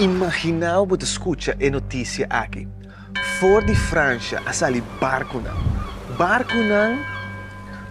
Imaginá bo ta skucha e notisia aki, For di Fransha a sali barkunan. Barkunan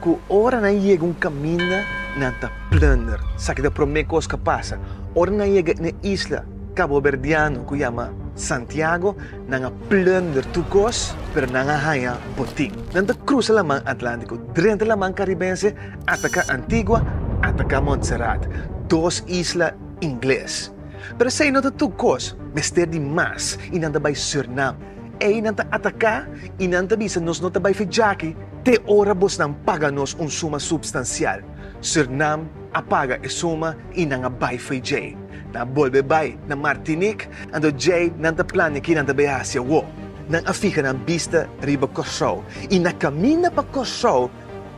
ku ora nan yega un kaminda nan ta plunder. Esaki ta promé kos ku a pasa. Ora nan yega na e isla kaboberdiano ku yama Santiago, nan a plunder tur kos, pero nan a haña botin. Nan ta krusa laman Atlántiko, drenta laman Karibense, ataká Antigua, ataká Montserrat, dos isla ingles. Pero esei no ta tur kos, mester di mas, i nan ta bai Surnam. Ei nan ta ataká i nan ta bisa nos no ta bai fedjaki te ora bosnan paga nos un suma supstansial. Surnam a paga e suma i nan a bai fo'i djei. Nan a bolbe bai na Martinique, anto djei nan ta plania ki nan ta bai hasi awor. Nan a fiha nan bista riba Kòrsou i na kaminda pa Kòrsou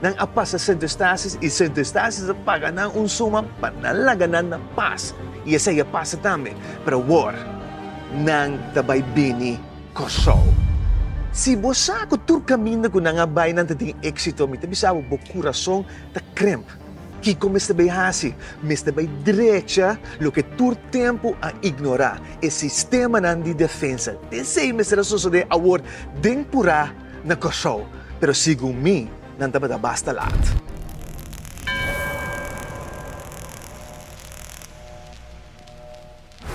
nan a pasa Sint Eustatius i Sint Eustatius a paga nan un suma pa nan laga nan na pas i esei a pasa tambe. Pero awor nan ta bai bini Kòrsou. Si bo sa ku tur kaminda ku nan a bai nan ta tin éksito, mi ta bisa bo, bo kurason ta kremp. Kiko mester bai hasi? Mester bai drecha loke tur tempu a ignorá, e sistemanan di defensa. Esei mester a sosodé awor den purá na Kòrsou, pero segun mi nan tabata basta lat.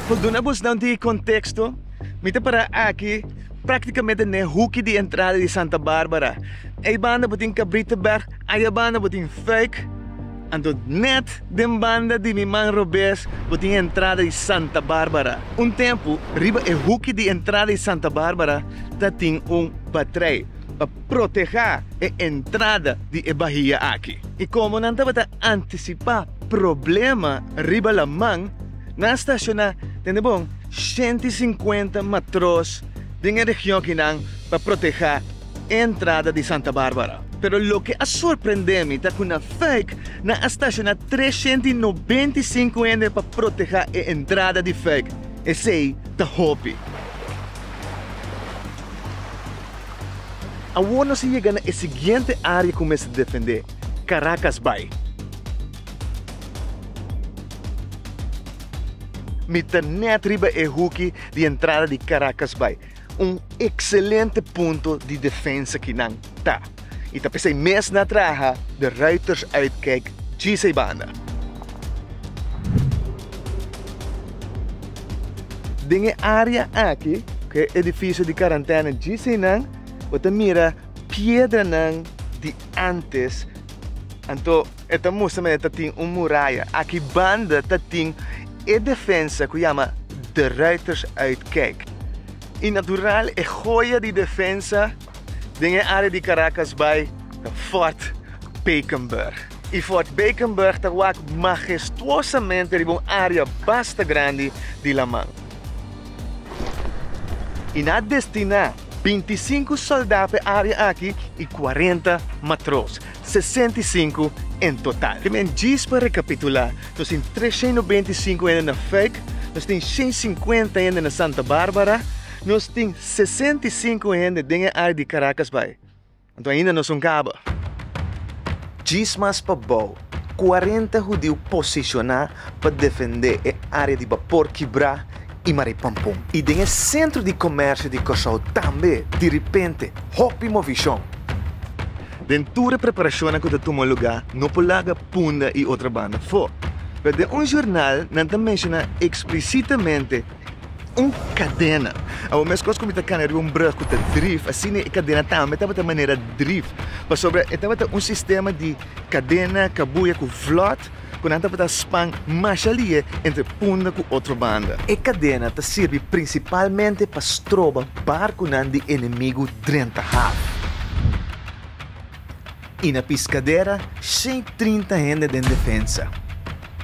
Pa duna bosnan di konteksto, mi ta pará aki práktikamente n'e huki di entrada di Santa Barbara. Ei banda bo tin Cabriteberg, aya banda bo tin Fuik, anto nèt den banda di mi man robes bo tin entrada di Santa Barbara. Un tempu riba e huki di entrada di Santa Barbara ta tin un batrei pa protehá e entrada di e bahia aki. I komo nan tabata antisipá problema riba laman, Nan a stashoná, tende bon, 150 matros den e region akinan pa protehá e entrada di Santa Barbara. Pero loke a sorprendé mi ta ku na Fuik nan a stashoná 395 hende pa protehá e entrada di Fuik. Esei ta hopi. Awor nos a yega na e siguiente área ku mester defendé, Caracas Bay. Mi ta net riba e huki di entrada di Caracas Bay. Un excelente punto di defensa ki nan ta. Y ta pesey mes na traha de Ruiters Uitkijk djis ey banda. Den e area aki, cu e edificio di quarantena djis eynan, bo ta mira piedranan di antes. Anto. E ta mustra manera ta tin un muraya. Aki banda ta tin e defensa ku yama De Ruiters Uitkijk. I natural e joya di defensa den e area di Caracas Bay ta Fort Beekenburg. I Fort Beekenburg ta wak mahestuosamente riba un area basta grandi di laman. I nan a destiná 25 sòldá pa e área aki i 40 matros, 65 en total. Te men djis pa rekapitulá, nos tin 395 hende na Fuik, nos tin 150 hende na Santa Bárbara, nos tin 65 hende den e área di Caracas Bay. Anto ainda nos un kaba. Djis mas pabou, 40 hudiu posishoná pa defendé e área di Bapor Kibrá i Maripampun. I den e sentro di komersio di Kòrsou tambe diripente hopi movishon. Den tur e preparashonnan ku ta tuma lugá no por laga Punda i Otrabanda afó. Pero den un jornal nan ta menshoná eksplisitamente Un kadena. Awor meskos ku mi ta kana riba un brug ku ta drif, asina e kadena tambe tabata manera drif, pasobra e tabata un sistema di kadena kabuya ku vlot ku nan tabata span masha lie entre punda ku otro banda. E kadena ta sirbi prinsipalmente pa stroba barkunan di enemigu drenta haf. I na piskadera 130 hende den defensa.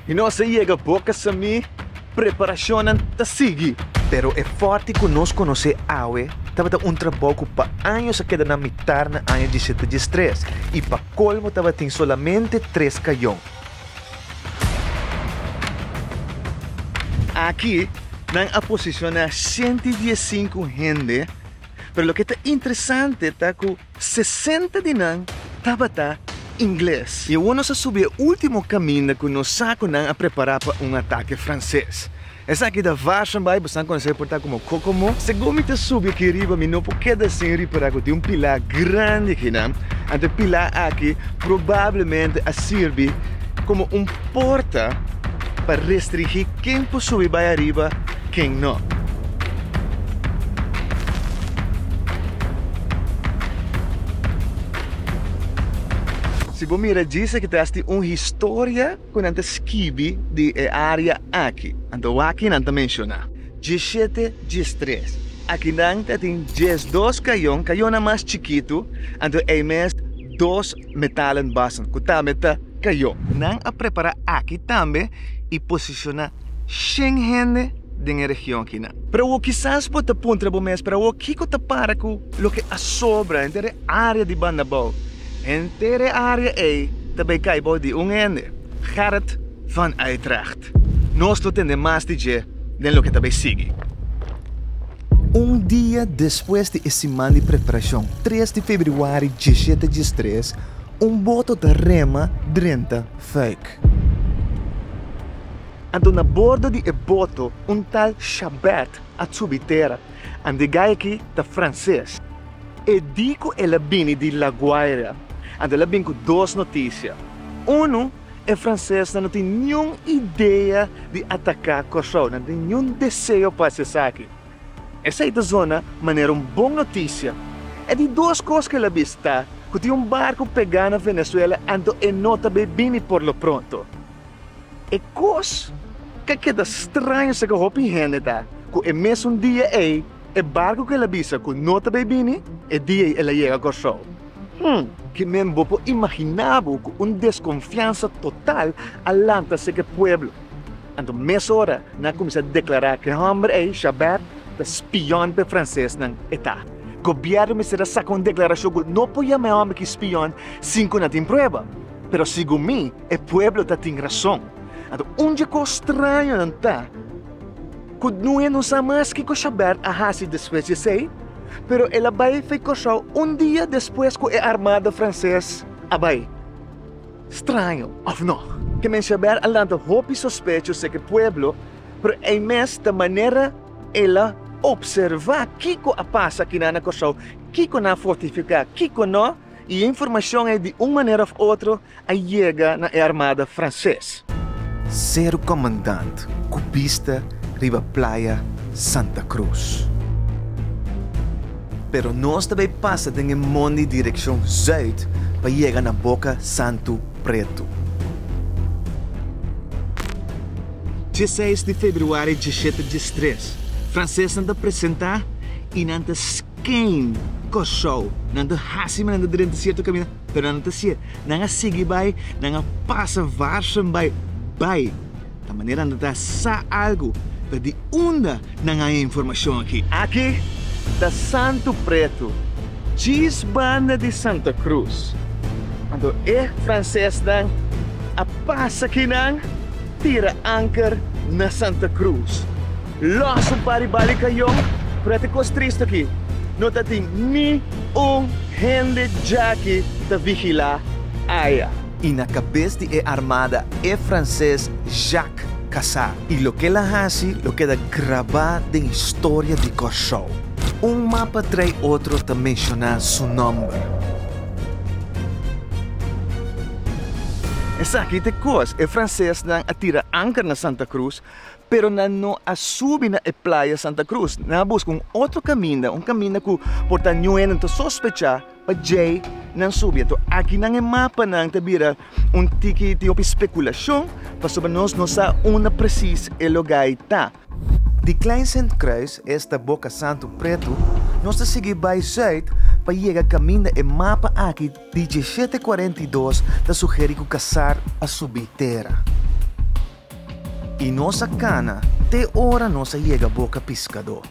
I nos a yega Boca Samí, preparashonnan ta sigui. Pero e fòrti ku nos konosé awe tabata un trabou ku pa años a keda na mitar na aña diesete diestres i pa kolmo tabatin solamente tres kayon. Aki nan a posishoná 115 hende, pero loke ta interesante ta ku 60 di nan tabata ingles. I awor nos a subi e ultimo kaminda ku nos sa ku nan a prepará pa un atake franses. Esaki ta Varshenbaai, bosan konosé por ta komo Kokomo. Segun mi ta subi aki riba mi no por keda sin ripará ku tin un pilá grandi akinan. Anto e pilá aki probablemente a sirbi komo un porta pa restringí ken por subi bai ariba, ken no. Si bo mira djis aki tras tin un historia ku nan ta skibi di e área aki. Anto wak nan ta menshoná. Dieshete, diestres. Aki nan ta tin 12 kayon, kayonnan mas chikitu, anto ei mes dos metalen bassen, ku tambe ta kayon. Nan a prepará aki tambe i posishoná 100 hende den e region akinan. Pero awor kisas bo ta puntra bo mes, pero awor kiko ta para ku loke a sobra henter e área di Bandabou? Henter e área ei ta bay kai bou di un hende, Gerrit van Uytrecht. Nos lo tende mas di dje den loke ta bay sigui. Un dia despues di e siman di preparashon, 3 di febrüari 1713, un boto ta rema drenta Fuik. Anto na bordo di e boto un tal Chabert a subi tera. Ande gai aki ta franses. E di ku el a bini di La Guaira. Anto el a bin ku dos notisia. Unu, e fransesnan no tin niun idea di ataká Kòrsou, nan tin niun deseo pa hasi esaki. Esei ta zona manera un bon notisia. E di dos kos ku el a bisa ta ku tin un barku pegá na Venezuela anto e no ta bay bini por lo pronto. E kos ku a keda straño serka hopi hende ta ku e mesun dia ei e barku ku el a bisa ku no ta bay bini, e dia ei el a yega Kòrsou. Hm, ki men bo por imaginá bo ku un deskonfiansa total a lanta serka e pueblo. Anto mesora nan a kuminsá deklará ku e hòmber ei, Chabert, ta spiòn pa e fransesnan e ta. Gobièrnu mester a saka un deklarashon ku no por yama e hòmber aki spiòn sin ku nan tin prueba. Pero segun mi, e pueblo ta tin rason. Anto un dje kos strañonan ta ku Noe no sa mas kiko Chabert a hasi despues di esei, pero el a bai fei Kòrsou un dia despues ku e armada franses a bai. Straño, òf no? Ke men Chabert a lanta hopi sospecho serka e pueblo, pero ei mes ta manera el a opservá kiko a pasa akinan na Kòrsou, kiko nan a fortifiká, kiko no, I e informashon ei di un manera òf otro a yega na e armada franses. Seru Commandant ku bista riba playa Santa Cruz. Pero nos ta bay pasa den e mondi direkshon zuid pa yega na Boka Santu Pretu. 16 di februari 1713, Fransesnan ta presentá i nan ta. Ken Kòrsou. Nan ta hasi manera ta drenta sierto kaminda, pero nan no ta hasié. Nan a sigui bai, nan a pasa Varsum bai, bai. Ta manera nan ta sa algu, pero di unda nan a haña e informashon aki? Aki ta Santu Pretu, djis banda di Santa Cruz. Anto e fransesnan a pasa akinan, tira anker na Santa Cruz. Lòs un par di bali kayon, pero e kos tristu aki, no ta tin ni un hende djaki ta vigilá aya. I na kabes di e armada e franses Jacques Cassard. I loke el a hasi lo keda grabá den historia di Kòrsou. Un mapa tra'i otro ta menshoná su nòmber. Esaki ta e kos, e fransesnan a tira anker na Santa Cruz, Pero nan no a subi na e playa Santa Cruz. Nan a busca un otro caminda, un caminda cu por ta niun hende no ta sospecha pa djey nan subi. Anto aki nan e mapanan ta bira un tiki tin hopi speculacion pasobra nos no sa unda precies e logay ta. Di Klein Sint Kruis, esta Boca Santu Pretu, nos ta sigui bai zuid pa yega caminda e mapa aki di 1742 ta sugeri cu Casar a subi tera. I nos a kana te ora nos a yega Boka Piskadó.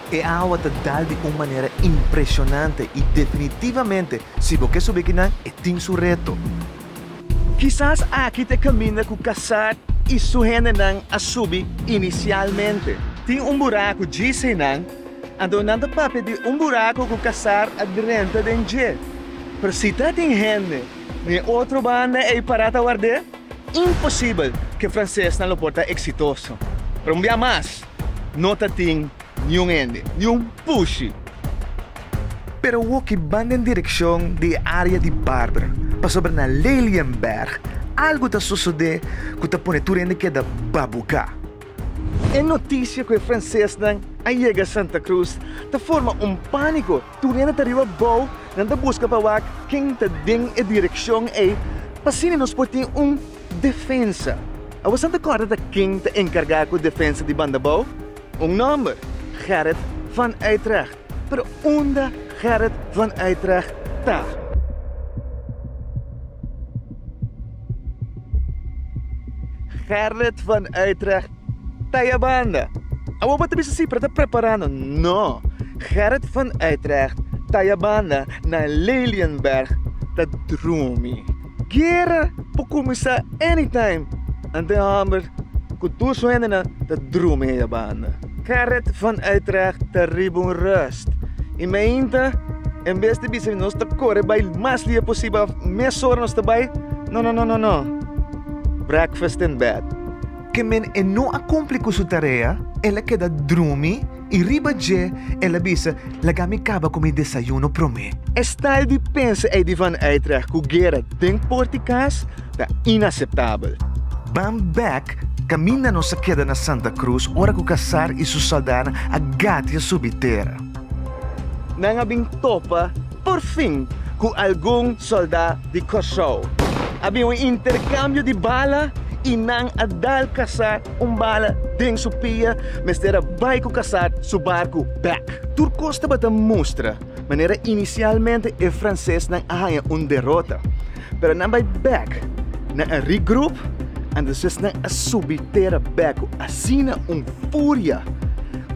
E awa ta dal di un manera impreshonante i definitivamente si bo ke subi kinan e tin su reto. Kisas aki ta e kaminda ku Kasar i su hendenan a subi inisialmente. Tin un buraku djis einan, anto nan ta papia di un buraku ku Kasar a drenta den dje. Pero si ta tin hende den e otro banda ei pará ta ward'é? Imposibel ku e fransesnan lo por ta eksitoso. Pero un bia mas, no ta tin niun hende, niun pushi. Pero woki ban den direkshon di e área di Barbara, pasobra na Lelienberg algu ta sosodé ku ta pone tur hende keda babuká. E notisia ku e fransesnan a yega Santa Cruz ta forma un pániko. Tur hende ta riba bou, nan ta buska pa wak ken ta den e direkshon ei, pa asina nos por tin un defensa. Awor Santa kòrda ta ken ta enkargá ku defensa di banda bou? Un nòmber, Gerrit van Uytrecht. Pero unda Gerrit van Uytrecht ta? Gerrit van Uytrecht ta ya banda. Awor bo ta bisa si, pero ta preparando. No, Gerrit van Uytrecht ta ya banda na Lelienberg ta drumi. Guera por kuminsá anytime. Anto e hòmber ku tur su hendenan ta drumi aya banda. Gerrit van Uytrecht ta riba un rust. I meinta en bes di bisa nos ta kore bai mas lia posibel òf mesora nos ta bai, no no no no no, breakfast in bed. Ke men e no a kumpli ku su tarea, el a keda drumi i riba dje el a bisa, Laga mi kaba ku mi desayuno promé. E style di pensa ei di Van Uytrecht ku guera den port di kas ta inaseptabel. Ban bek kaminda nos a keda na Santa Cruz ora ku Casar i su sòldánan a gatia subi tera. Nan a bin topa por fin ku algun sòldá di Kòrsou. A bin un interkambio di bala i nan a dal Casar un bala den su pia. Mester a bai ku Casar su barku bek. Tur kos tabata mustra manera inisialmente e fransesnan a haña un derota. Pero nan bai bek, nan a regroup, anto nan a subi tera bek ku asina un furia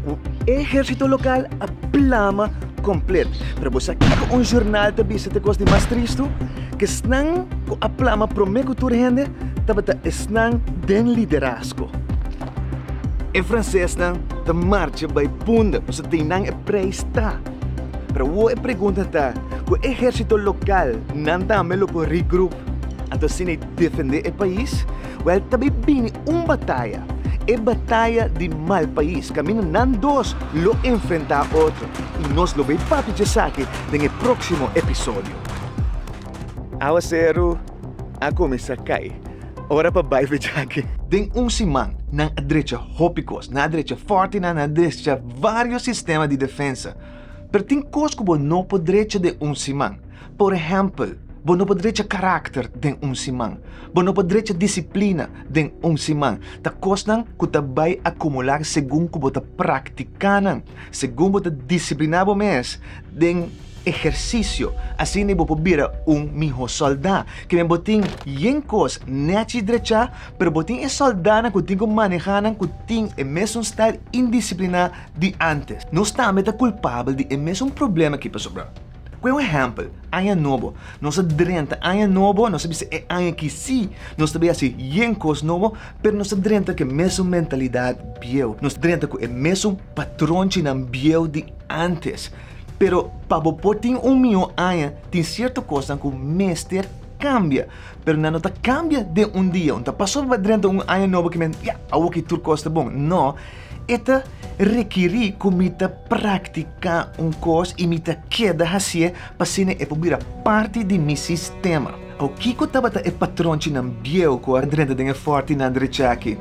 ku e ehérsito lokal a plama komplet. Pero bo sa kiko un jornal ta bisa ta e kos di mas tristu? Ku esnan ku a plama promé ku tur hende tabata esnan den liderazgo. E fransesnan ta marcha bai Punda pasobra den nan e preis ta. Pero awor e pregunta ta, ku e ehérsito lokal nan tambe lo por regroup anto asina e defendé e pais? Wèl, ta bai bini un bataya, e bataya di Malpais, kaminda nan dos lo enfrentá otro, i nos lo bai papia djesaki den e próksimo episodio. Awaseru a kuminsá kai. Ora pa bai fechaki. Den un siman nan a drecha hopi kos. Nan a drecha fòrtinan, nan a drecha vários sistema di defensa. Pero tin kos ku bo no por drecha den un siman. Por ehèmpel, bo no por drecha karakter den un siman. Bo no por drecha disiplina den un siman. Ta kosnan ku ta bai akumulá segun ku bo ta praktiká nan, segun bo ta disipliná bo mes den. Ehersisio, asina bo por bira un mihó sòldá. Kimen bo tin yen kos nèchi drechá, pero bo tin e sòldánan ku tin ku manehá nan ku tin e mesun stèl indisipliná di ántes. Nos tambe ta kulpabel di e mesun problema aki pasobra, ku e un ehèmpel, aña nobo, nos a drenta aña nobo, nos a bisa e aña aki sí nos ta bai hasi yen kos nobo, pero nos a drenta ku e mesun mentalidat bieu, nos a drenta ku e mesun patronchinan bieu di ántes. Pero pa bo por tin un mihó aña tin sierto kosnan ku mester kambia. Pero nan no ta kambia den un dia. Un ta pasobra bo drenta un aña nobo ki men ya awor ki tur kos ta bon. No, e ta rekirí ku mi ta praktiká un kos i mi ta keda hasié pa asina e por bira parti di mi sistema. Awor kiko tabata e patronchinan bieu ku a drenta den e fòrtinan drecha aki?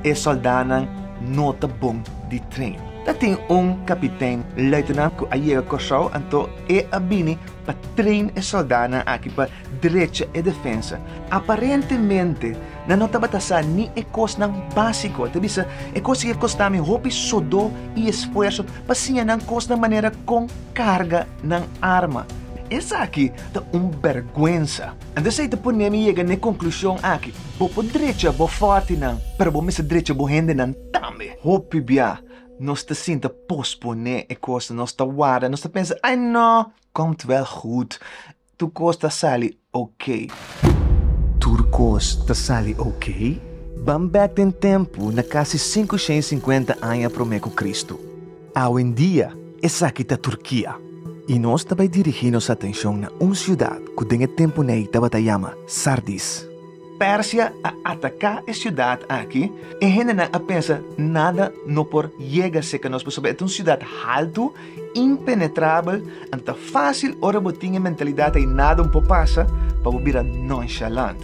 E sòldánan no ta bon di train. Ta tin un kapiten luitenant ku a yega Kòrsou anto e a bini pa train e sòldánan aki pa drecha e defensa. Aparentemente nan no tabata sa ni e kosnan básiko. E ta bisa, E kos aki a kosta mi hopi sodó i esfuerso pa siña nan kosnan manera kon karga nan arma. Esaki ta un bèrgwensa. Anto esei ta pone mi yega na e konklushon aki, Bo por drecha bo fòrtinan, pero bo mester drecha bo hendenan tambe. Hopi bia nos ta sinta posponé e kosnan, nos ta warda, nos ta pensa, Ai no, komt wel goed, tur kos ta sali oké. Tur kos ta sali oké? Ban bèk den tempu na kasi 550 aña promé ku Kristu. Awendia esaki ta Turkia. I nos ta bai dirigí nos atenshon na un siudat ku den e tempunan ei tabata yama Sardis. Persia a ataká e siudat aki, e hendenan a pensa, Nada no por yega serka nos, pasobra e ta un siudat haltu, impenetrabel, anto ta fásil ora bo tin e mentalidat ei nada un por pasa, pa bo bira nonshalant.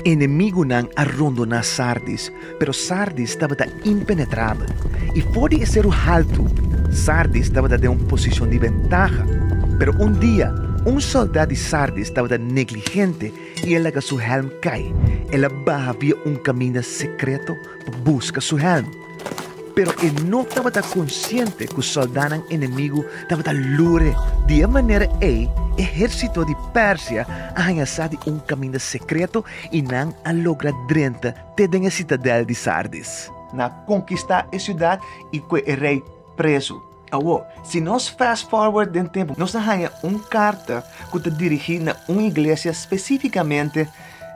Enemigunan a rondoná Sardis, pero Sardis tabata impenetrabel, i for di e seru haltu, Sardis tabata den un posishon di bentaha. Pero un dia, un sòldá di Sardis tabata negligente i a laga su hèlm kai. El a baha via un kaminda sekreto pa buska su hèlm. Pero e no tabata konsiente ku sòldánan enemigu tabata lur'e. Di e manera ei, ehérsito di Persia a haña sa di un kaminda sekreto i nan a logra drenta te den e sitadèl di Sardis. Nan a konkistá e siudat i kue e rei prezu. Awor, si nos fast forward den tempu, nos ta haña un karta ku ta dirigí na un iglesia spesífikamente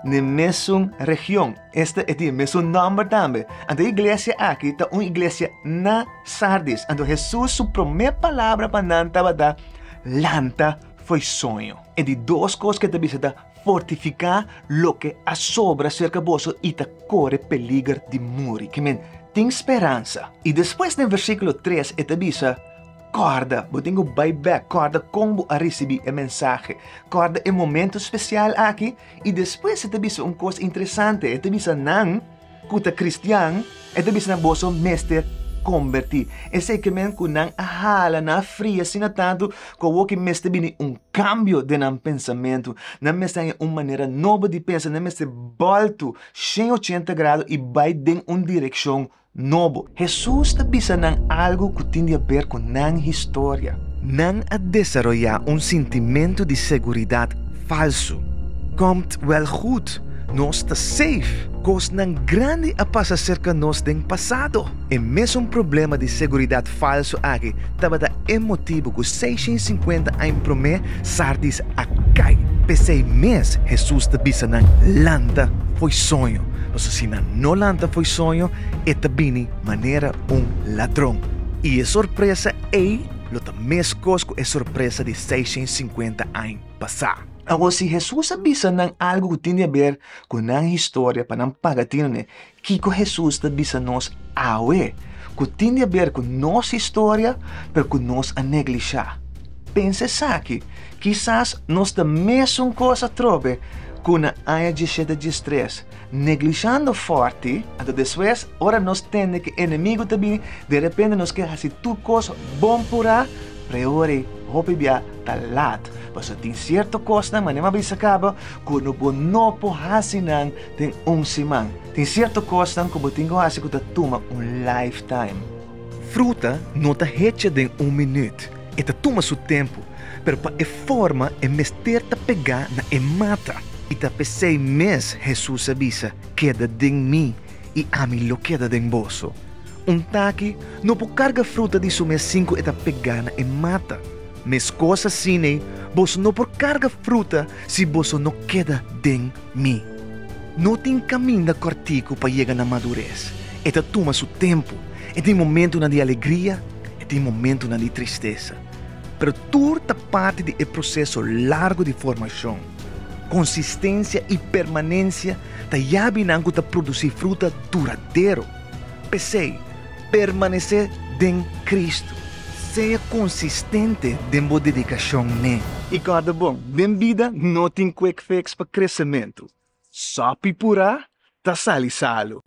n'e mesun region. Esta e tin e mesun nòmber tambe. Anto e iglesia aki ta un iglesia na Sardis. Anto Hesus su promé palabra pa nan tabata, Lanta fo'i soño. E di dos kos ku e ta bisa ta, Fortifiká loke a sobra serka boso i ta kore peliger di muri. Ke men, tin speransa. I despues den versíkulo tres e ta bisa, Kòrda, bo tin ku bai bèk, kòrda kon bo a risibí e mensahe, kòrda e momentu spesial aki. I despues e ta bisa un kos interesante, e ta bisa nan ku ta kristian, e ta bisa nan, Boso mester kombertí. Esei ke men ku nan a hala, nan a fria asina tantu ku awor ki mester bini un kambio den nan pensamentu. Nan mester haña un manera nobo di pensa, nan mester bòltu 180 grado i bai den un direkshon nobo. Hesus ta bisa nan algu ku tin di aber ku nan historia. Nan a desaroyá un sintimentu di seguridat falsu. Komt wel goed, nos ta safe. Kosnan grandi a pasa serka nos den pasado. E mesun problema di seguridat falsu aki tabata e motibu ku 650 aña promé Sardis a kai. P'esei mes Hesus ta bisa nan lanta fo'i soño, pasobra si nan no lanta fo'i soño, e ta bini manera un ladron. I e sorpresa ei lo ta meskos ku e sorpresa di 650 aña pasá. Awor, si Hesus a bisa nan algu ku tin di aber ku nan historia pa nan paga tinu n'e, kiko Hesus ta bisa nos awe ku tin di aber ku nos historia pero ku nos a neglishá? Pensa esaki, kisas nos ta mesun kos atrobe ku na aña diesshete diestres, neglishando fòrti, anto despues ora nos tende ku enemigu ta bini, derepente nos ke hasi tur kos bon purá, pero e ora ei hopi bia ta lat, pasobra tin sierto kosnan, manera mi a bisa kaba, ku bo no por hasi nan den un siman. Tin sierto kosnan ku bo tin ku hasi ku ta tuma un lifetime. Fruta no ta hecha den un minüt, e ta tuma su tempu, pero pa e forma e mester ta pegá na e mata. I ta p'esei mes Hesus a bisa, Keda den mi, i ami lo keda den boso. Un taki no por karga fruta di su mes sin ku e ta pegá na e mata. Meskos asin'ei, boso no por karga fruta si boso no keda den mi. No tin kaminda kòrtiku pa yega na madures. E ta tuma su tempu. E tin momentunan di alegria, e tin momentunan di tristesa. Pero tur ta parti di e proseso largu di formashon. Konsistensia i permanensia ta yabinan ku ta produsí fruta duradero. P'esei, permanesé den Kristu. Sea konsistente den bo dedikashon n'e. I kòrda bon, den bida no tin quick fix pa kresementu. Sòpi purá ta sali salu.